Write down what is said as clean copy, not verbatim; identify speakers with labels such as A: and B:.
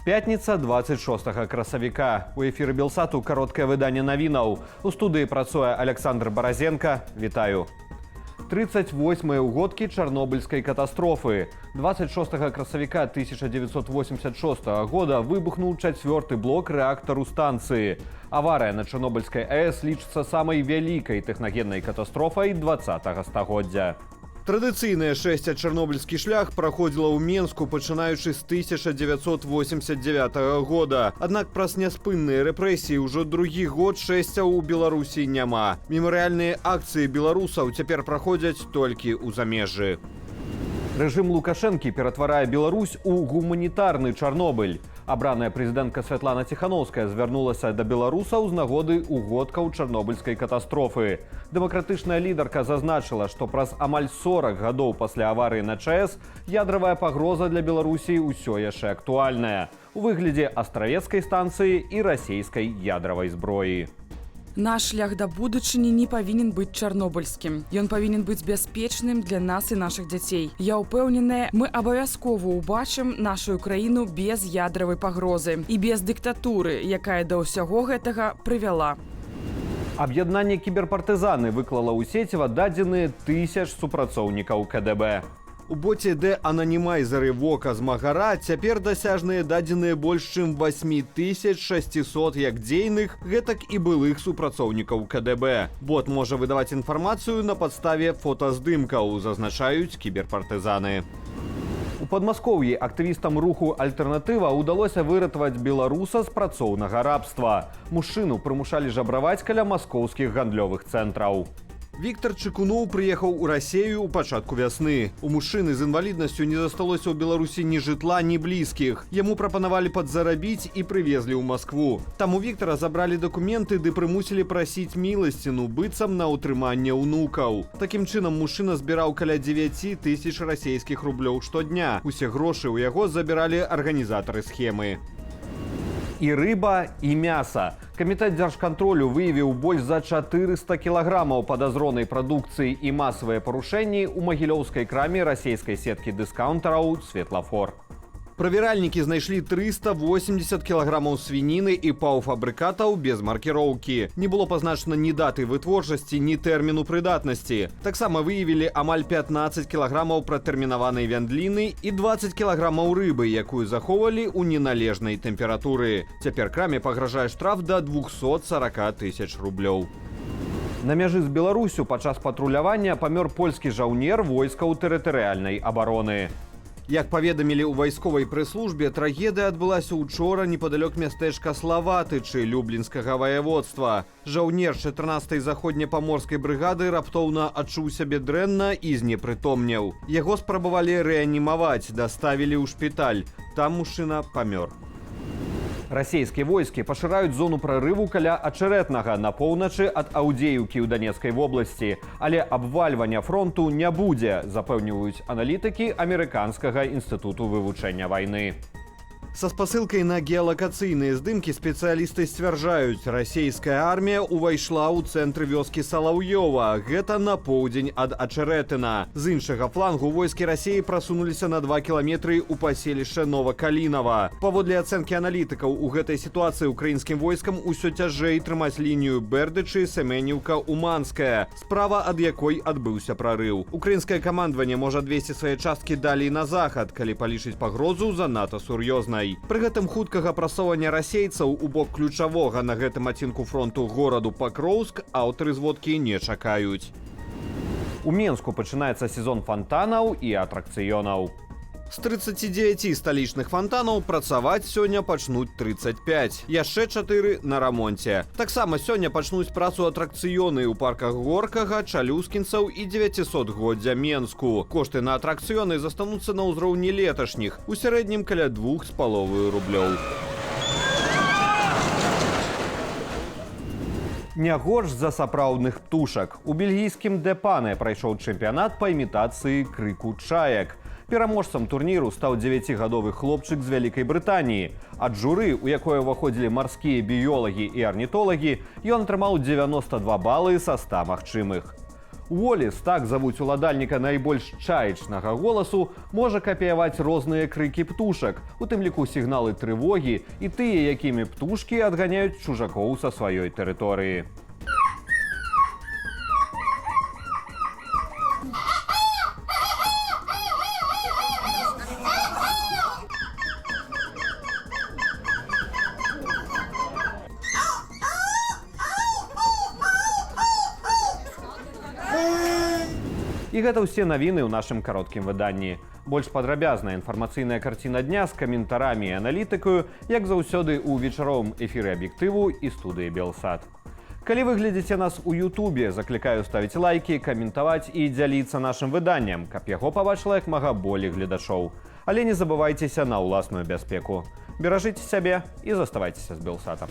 A: Пятніца, 26 красавіка. У эфіры Белсату кароткае выданне навінаў. У студыі працуе Аляксандр Баразенка. Вітаю. 38 угодкі Чарнобыльскай катастрофы. 26 красавіка 1986 года выбухнуў чацвёрты блок рэактару станцыі. Аварыя на Чарнобыльскай АЭС лічыцца самай вялікай тэхнагеннай катастрофай 20 стагоддзя. Традыцыйнае шэсце «Чарнобыльскі шлях» праходзіла ў Менску, пачынаючы з 1989 года. Аднак праз няспынныя рэпрэсіі ўжо другі год шэсцяў у Беларусі няма. Мемарыяльныя акцыі беларусаў цяпер праходзяць толькі ў замежжы. Рэжым Лукашэнкі ператварае Беларусь у гуманітарны Чарнобыль. Абраная прэзідэнтка Святлана Ціханоўская звярнулася да беларусаў з нагоды угодкаў Чарнобыльскай катастрофы. Дэмакратычная лідарка зазначыла, што праз амаль 40 гадоў пасля аварыі на ЧАЭС ядравая пагроза для Беларусі ўсё яшчэ актуальная у выглядзе астравецкай станцыі і расійскай ядравай зброі.
B: Наш шлях да будучыні не павінен быць чарнобыльскім. Ён павінен быць бяспечным для нас і нашых дзяцей. Я ўпэўненая, мы абавязкова ўбачым нашу краіну без ядравай пагрозы і без дыктатуры, якая да ўсяго гэтага прывяла.
A: Аб'яднанне «Кіберпартызаны» выклала ў сеціва дадзеныя тысяч супрацоўнікаў КДБ. У боце дэ-ананімайзеры «Вока змагара» цяпер дасяжныя дадзеныя больш чым 8600 як дзейных, гэтак і былых супрацоўнікаў КДБ. Бот можа выдаваць інфармацыю на падставе фотаздымкаў, зазначаюць кіберпартызаны. У Падмаскоўі актывістам руху «Альтэрнатыва» ўдалося выратаваць беларуса з працоўнага рабства. Мужчыну прымушалі жабраваць каля маскоўскіх гандлёвых цэнтраў. Віктар Чыкуноў прыехаў у Расею ў пачатку вясны. У мужчыны з інваліднасцю не засталося ў Беларусі ні жытла, ні блізкіх. Яму прапанавалі падзарабіць і прывезлі ў Маскву. Там у Віктара забралі дакументы ды прымусілі прасіць міласціну, быццам на ўтрыманне ўнукаў. Такім чынам мужчына збіраў каля 9 тысяч расійскіх рублёў штодня. Усе грошы ў яго забіралі арганізатары схемы. І рыба, і мяса. Камітэт дзяржкантролю выявіў больш за 400 кілаграмаў падазронай прадукцыі і масавыя парушэнні ў магілёўскай краме расійскай сеткі дыскаунтараў «Светлафор». Правяральнікі знайшлі 380 кілаграмаў свініны і паўфабрыкатаў без маркіроўкі. Не было пазначана ні даты вытворчасці, ні тэрміну прыдатнасці. Таксама выявілі амаль 15 кілаграмаў пратэрмінаванай вяндліны і 20 кілаграмаў рыбы, якую захоўвалі ў неналежнай тэмпературы. Цяпер краме пагражае штраф да 240 тысяч рублёў. На мяжы з Беларуссю падчас патрулявання памёр польскі жаўнер войскаў тэрытарыяльнай абароны. Як паведамілі ў вайсковай прэс-службе, трагедыя адбылася учора непадалёк мястэчка Славатычы Люблінскага ваяводства. Жаўнер 14-й заходнепаморскай брыгады раптоўна адчуў сябе дрэнна і знепрытомнеў. Яго спрабавалі рэанімаваць, даставілі ў шпіталь. Там мужчына памёр. Расійскія войскі пашыраюць зону прарыву каля Ачарэтнага на поўначы ад Аўдзеўкі ў Данецкай вобласці. Але абвальвання фронту не будзе, запэўніваюць аналітыкі Амерыканскага інстытуту вывучэння вайны. Са спасылкай на геалакацыйныя здымкі спецыялісты сцвярджаюць: расійская армія ўвайшла ў цэнтр вёскі Салаўёва, гэта на поўдзень ад Ачарэтына. З іншага флангу войскі Расеі прасунуліся на 2 кіламетры ў паселішча Новакалінава. Паводле ацэнкі аналітыкаў, у гэтай сітуацыі украінскім войскам усё цяжэй трымаць лінію Бердычы, Сямёнаўка, Уманская, справа ад якой адбыўся прарыў. Украінскае камандаванне можа адвесці свае часткі далей на захад, калі палічыць пагрозу занадта сур'ёзнай. Пры гэтым хуткага прасоўвання расейцаў у бок ключавога на гэтым адцінку фронту гораду Пакроўск аўтары зводкі не чакаюць. У Менску пачынаецца сезон фантанаў і атракцыёнаў. З 39 сталічных фантанаў працаваць сёння пачнуць 35. Яшчэ 4 на рамонце. Таксама сёння пачнуць працу атракцыёны ў парках Горкага, Чалюскінцаў і 900-годдзя Менску. Кошты на атракцыёны застануцца на ўзроўні леташніх, у сярэднім каля 2,5 рублёў. Не горш за сапраўдных птушак. У бельгійскім Дэ-Пане прайшоў чэмпіянат па імітацыі крыку чаек. Пераможцам турніру стаў дзевяцігадовы хлопчык з Вялікай Брытаніі. Ад журы, у якое ўваходзілі марскія біёлагі і арнітолагі, ён атрымаў 92 балы са 100 магчымых. Уоліс, так завуць уладальніка найбольш чаечнага голасу, можа капіяваць розныя крыкі птушак, у тым ліку сігналы трывогі і тыя, якімі птушкі адганяюць чужакоў са сваёй тэрыторыі. І гэта ўсе навіны ў нашым кароткім выданні. Больш падрабязная інфармацыйная карціна дня з каментарамі і аналітыкаю, як заўсёды, ў вечаровым эфіры «Аб'ектыву» і студыі «Белсат». Калі вы глядзіце нас у Ютубе, заклікаю ставіць лайкі, каментаваць і дзяліцца нашым выданнем, каб яго пабачыла як мага болей гледачоў. Але не забывайцеся на ўласную бяспеку. Беражыце сябе і заставайцеся з «Белсатам».